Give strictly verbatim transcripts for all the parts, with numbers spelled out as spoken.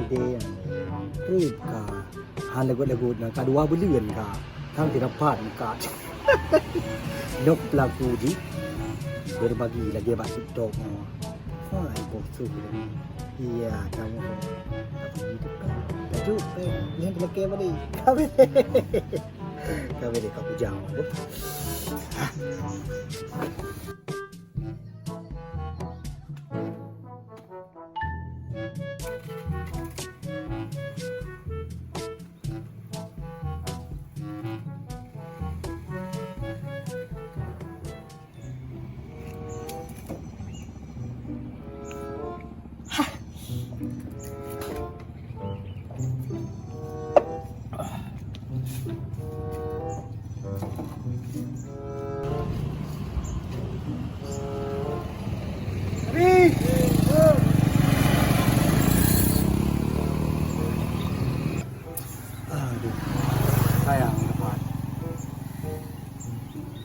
Treb ka. Han lagut-lagut na ka dua buleuen ka. Kan tidak pat ka. Nok pelaku jih berbagi lagèe bak TikTok. Hai, bossu. Iya, kamu. Tajuk, eh, yang lelaki apa ni? Kami. Kami ni kau bujang. Aduh, sayang teuma.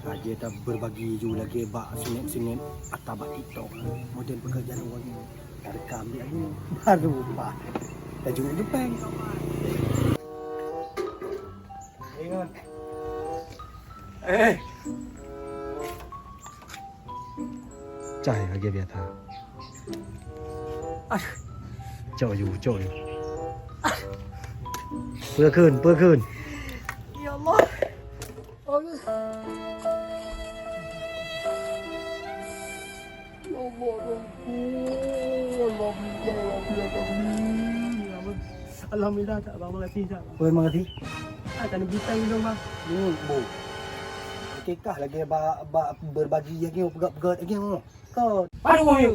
Lagèe ta berbagi ju lagèe bak sinét-sinét atau bak TikTok. Model pekerjaan orang ni. Tarekam dia ni. Baru lepas. Tajok jepeng. Ingat. Eh. Cai lagèe biasa. Aduh. Cok ju, cok ju. Peue kheun, peue kheun. Ya Allah. Allah. Ya Allah, ya Allah. Alhamdulillah, tak, bang, makasih, tak, bang. Oi, makasih. Ah, tak ada bintang dulu, bang. Ni, bu. Okey kah lagèe ba, ba berbagi lagèe peugah-peugah lagèe, bu. Kau. Baru, bu.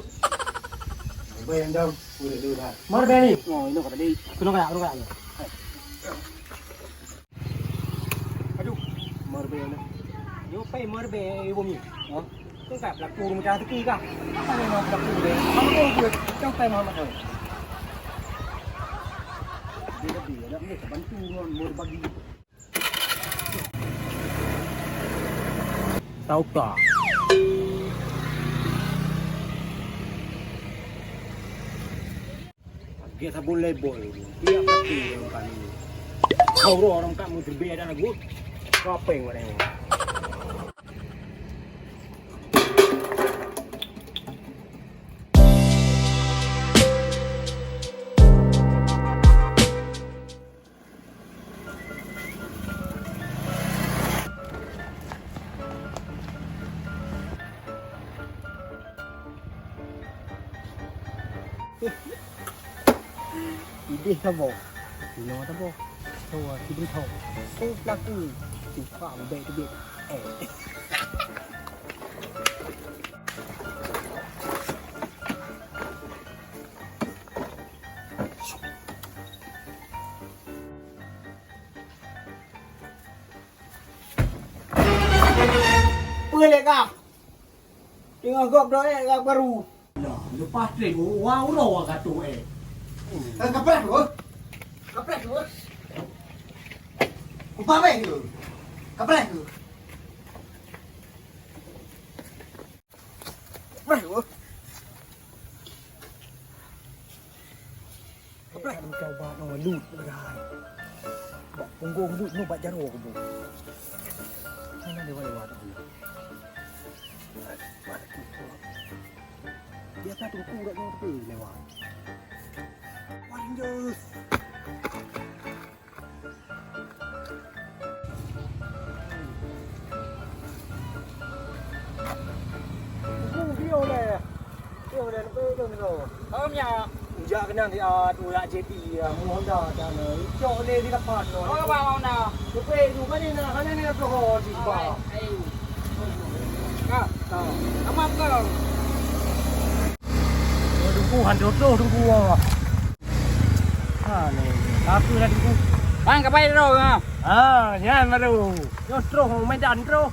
Bayang dong, udah dulu dah. Marbeni. Oh, ini kau tadi. Kena kaya, kena kaya. Aduh, meureubeue na. Nyoe pai meureubeue ié bumi. Ha? Tu ka pelaku rumah tangga teuki kah? Apa yang mau pelaku dia? Apa mau buat? Kau pai Muhammad kau. Dia lebih, ada boleh bantu ngon meureubeue. Tau tak? Gét sabon lé bol. Tiap kali orang kami. Kau roh orang tak mau terbiar dan aku. Kapeng orang. Idéh saboh, inoe saboh. Soe sibeutho? Soe pelaku? Cuba bek teubiet. Eh. Peue lé kah? Teungoh gob dok ék ka baru. Nah, leupah treb, wah uroe ka tuh ék. Eh, kapreh tu. Kapreh tu. Upah baik tu. Kapreh tu. Kapreh tu. Kapreh. Kami coba nong lut berai. Bak punggong buet nong bak jaroe kubu. Mana lewat-lewat aku. Biasa tu aku udah nong tu lewat. Wah, Rangers. Ujak keunan di, ah, tu yak J T, ah, mu Honda dan, eh, cok lé di kapan lo. Oh, apa Honda? Supaya tu kan ni nak, kan ni nak tu ho di ba. Ka, ka. Aman ka. Oh, Teungku, han troh Teungku, ah. Ha, ni. Apa dah Teungku? Bang, ka pai troh, ha? Ha, nyan baru. Nyoe troh, Medan troh.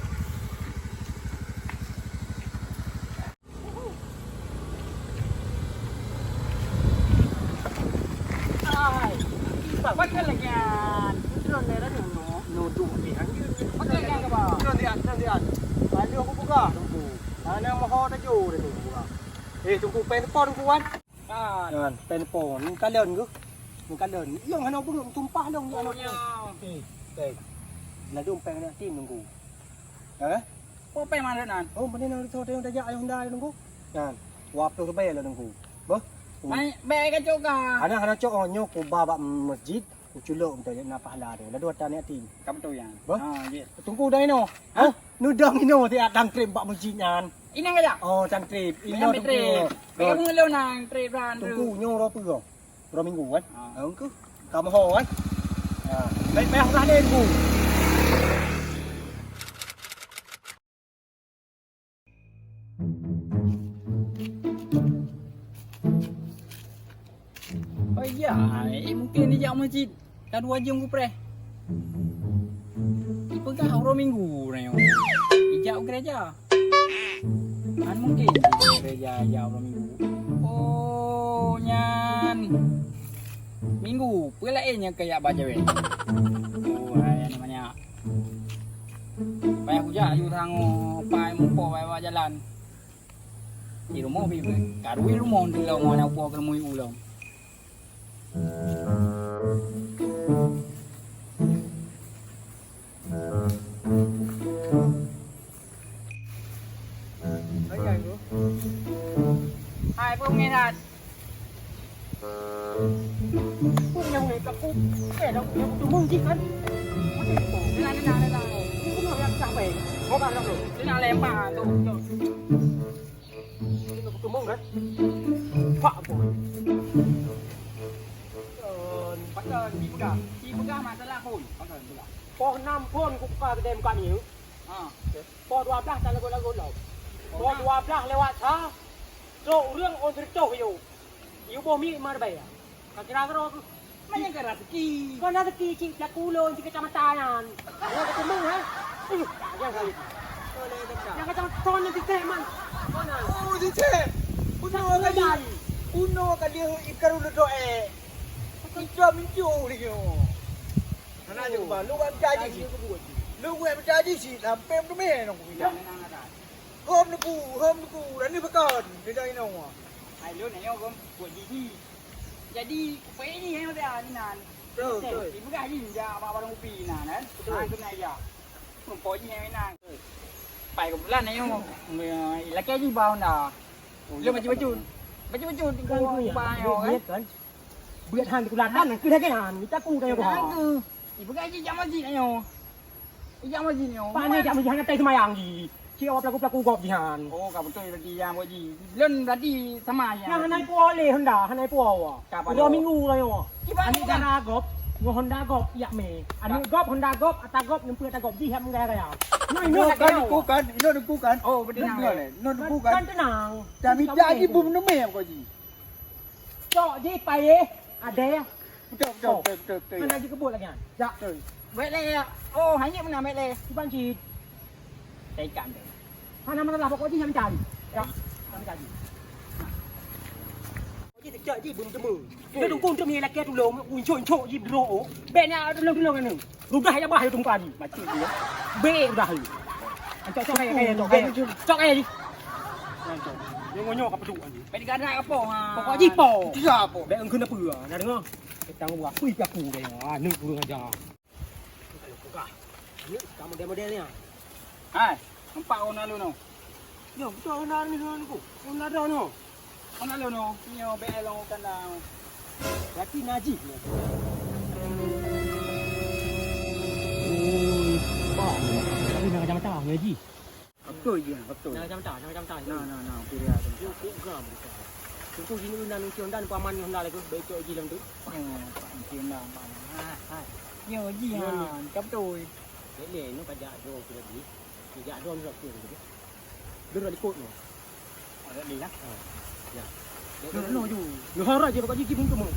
Ai, pakai lagi. Drone ni dah nu, nu, nu, dua ni. Pakai lagi apa? Drone dia, drone dia. Lalu aku buka, Teungku. Mana maha tajur dia tu buka. Eh, Teungku, pen depan, Teungku, kan? Kan, pen depan. Ni kalian ke? Kalon, nyang hana beureuem tumpah lom nyang aneuk. Eh, eh. Ladôm péng aneuk yatim nunggu. Eh? Peue péng aneuk nan? Oh, beuna na reutôh tajak ayah honda nunggu. Nyan, dua ploh ribèe lôn nunggu. Boh. Mai, bèk kacok ka. Hana, hana cok, oh, nyoe kuba bak masjid, kuculok untuk na pahala tu. Ladôm ata aneuk yatim. Ka beutôi nyan. Boh. Ha, jeuet. Tunggu dah inoe. Ha? Nudang inoe tiap dang trép bak masjid nyan. Inong kajak? Oh, dang trép. Inoe tunggu. Bèk ngeulôn nang trép ran tu. Tunggu nyoe uroe peue? Uroe Minggu kan? Ha. Ha, engkeuh. Ka moho kan? Ha. Baik payah udah deh, Bu. Oh iya, eh, mungkin dijak masjid. Ka dua jeuem kupreh. Ipeugah uroe Minggu nyoe. Ijak u gereja. Hana mungkin gereja jak uroe Minggu. Oh, nyan Minggu, peue laén nyang kajak ba cewek? Oh, hai aneuk manyak. Payah kujak aju tangoe pai mupo bak jalan. Di rumoh bi, ka rui rumoh teuh lom, hana upo keuneuk meuiu lom. Hai, peue ngirat? Peue nyang ngirat aku? Eh, dah aku tunggu jih kan? Tenang, tenang, tenang. Ini pun dah capek. Kau kan dah tu. Tenang, lempar tu. Ini aku tunggu kan? Pak apa? Eh, patah di pegang. Di pegang masalah pun. Patah di pegang. Poh enam phon kubuka keudè muka ni. Ha. Poh dua blah tak lagot-lagot lom. Poh dua blah lewat sa, trok ureueng ôn sireutôh yôh. Yôh boh miet lima ribèe. Ka kira keudroe keuh. Mana ke rezeki? Kon rezeki cit jak ulôn cit kacamata nyan. Nyoe ka teumang, ha? Uh, jangan kali. Nyang kacamata nyan titeh man. Kon nyan. Oh, titeh. Bunoe kali. Bunoe kali ikan udah doe. Kita mincu lagi. Hana jeuet keubah. Lu buat mita jih sit. Lu buat mita jih sit. Sampai meuteumé nong kumita. Hom nuku, hom nuku. Rani pakon. Beda inoe. Hai lôn ayo hom buat jih sit. Jadi, kupai ni ayo dah inan. Betul, betul. Ibu dah jih jak bak warung kopi inan kan. Betul. Ha, kena aja. Rumpok jih yang inan. Pai kebetulan ayo. Ilakèe jih bau dah. Lu bacut-bacut. Bacut-bacut. Kau ubah ayo kan. Beuet han dikulatan, nang keuh lagèe han, mita ku tanyoe keuh. Nang keuh. Ipeugah jih jak masjid nyoe. Ijak masjid nyoe. Pane jak masjid hana tai seumayang jih. Cit awak pelaku-pelaku gob jih han. Oh, ka beutôi berarti ya, Pak Ji. Lôn berarti sama ya. Nah, hana ipo lé honda, hana ipo awak. Uroe Minggu lah nyoe. Aneuk dara gob, ngon honda gob, yak mé. Aneuk gob, honda gob, ata gob, neumpeue ata gob, jih yak menggaya-gaya. Nyoe, nyoe inoe kan. Inoe duku kan? Oh, beutôi. Inoe duku kan? Kan tenang. Tapi jadi bum neumé, Pak Ji. Cok jih payéh, adèe. Betul, betul, betul, betul, betul. Mana jih kebut lagi, ha? Jak. Betul. Baik lé, ya. Oh, hanya mana baik lé. Iban cit. Saya ikan tu. Hana masalah, pokok jih nyang cari. Ya, nyang cari. Pokok jih tercak jih, belum temu. Dia dukung tu, ni lelaki tu, lom, uncok-uncok jih, bro. Baik ni, ada tolong-tolong kan tu. Rudah ya bah, ya tunggu tadi. Macam tu, ya. Baik, rudah. Cok, cok, kaya, kaya, cok, kaya. Cok, kaya jih. Nyoe, nyoe, apa tu, anjing? Baik digarak apa, ha? Pokok jih, po. Tidak apa. Baik engkau apa, ha? Nak dengar? Kita ngomong apa, apa aku, dia. Ha, ni kurang ajar. Kalau kugah. Ni kita model-model ni, ha? Hai, nampak orang lalu, no? Yo, betul, orang lalu, no, aku. Orang lalu, no? Orang lalu, no? Nyoe, baik long kandang. Berarti najis, no? Ui, bah. Tapi nak kacamata, najis. Betul je, betul. Jangan macam tak, jangan macam tak. Nah, nah, nah, okey dia. Cukup gam. Cukup gini undang nuci undang paman ni undang lagi, becok ji dalam tu. Oh, Pak Encik undang, Pak. Ha, ha. Nyo ji, ha. Macam betul. Boleh, nu kajak dua tu lagi. Kajak dua tu lagi. Dia dah ikut tu. Oh, tak boleh lah. Ha. Ya. Dia no, no, ju. Lu harap je, bakal jiji pun tu mau.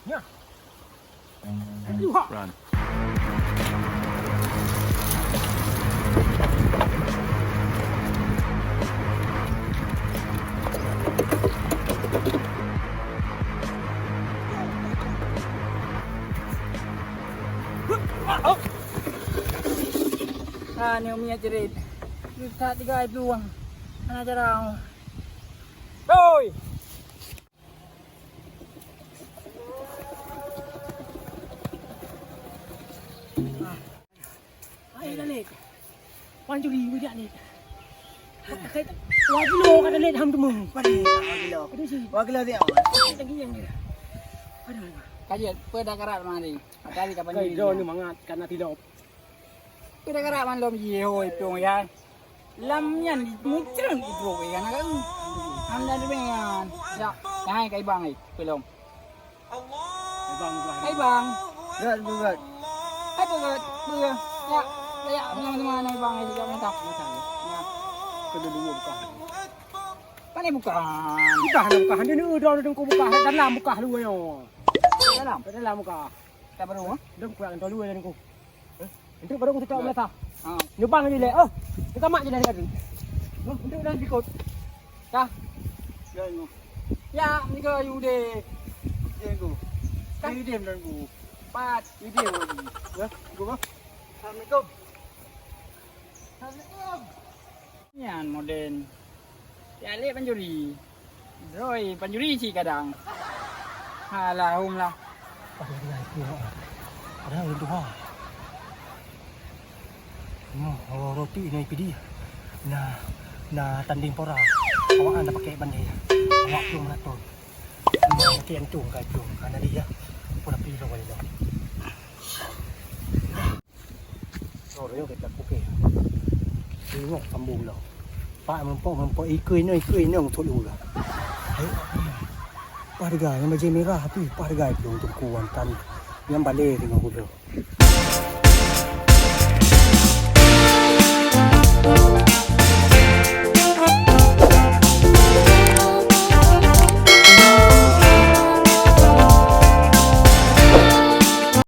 Nya. Run. Ah, ni umi cerit. Kita tiga ibu uang. Hana jarang. Hoi! Hai, Khalid. Wan curi, bujak ni. Dua kilo ka Khalid ham teumeu. Pada dua kilo. Pada si. Dua kilo dia. Lagi yang dia. Pada. Kajian, peue dah karat mari. Tadi kapan Kai ni? Jauh ni mangat, karena tidak. Peue dah karat man lom ye hoi piong ya. Lam nyan mucreng ku trok ya, nak kau. Ham dah dengan. Ya, hai kai bang ai, pelom. Hai bang, bang. Hai bang. Berat, berat. Hai berat. Berat. Ya. Ya, teman-teman, hai bang, ya, minta. Ya. Kedua bukan. Mana bukan? Bukan, bukan. Dia ni udah ada dengku bukan. Dalam bukan lu ya. Dalam. Dalam bukan. Tak baru, ha? Dengku yang dulu ya dengku. Untuk baru kita melihat. Ha. Nyubang je leh. Oh, kita mak je leh tadi. Oh, untuk dah ikut. Dah. Ya, ni. Ya, ni ke ayu deh. Ya, go. Kan idem dan go. Pat. Idem lagi. Ya, go, go. Assalamualaikum. Assalamualaikum. Nyan modern. Ya lek pancuri. Droi pancuri cit kadang. Alah, hom lah. Padahal ureueng tuha. Nyoe, roti na ipidi. Na, na tanding pora. Awak na pakai bandai. Awak tu meunaton. Nyoe, pakai antung kai tu. Kana dia. Pura pi lo wali lo. Sorry, kita kuke. Tengok sambung lah. Pak mempok, mempok ikui no, ikui no untuk lu lah. Hai, apa harga yang baju merah tu? Apa harga itu untuk kuan tadi? Yang balik dengan kuda.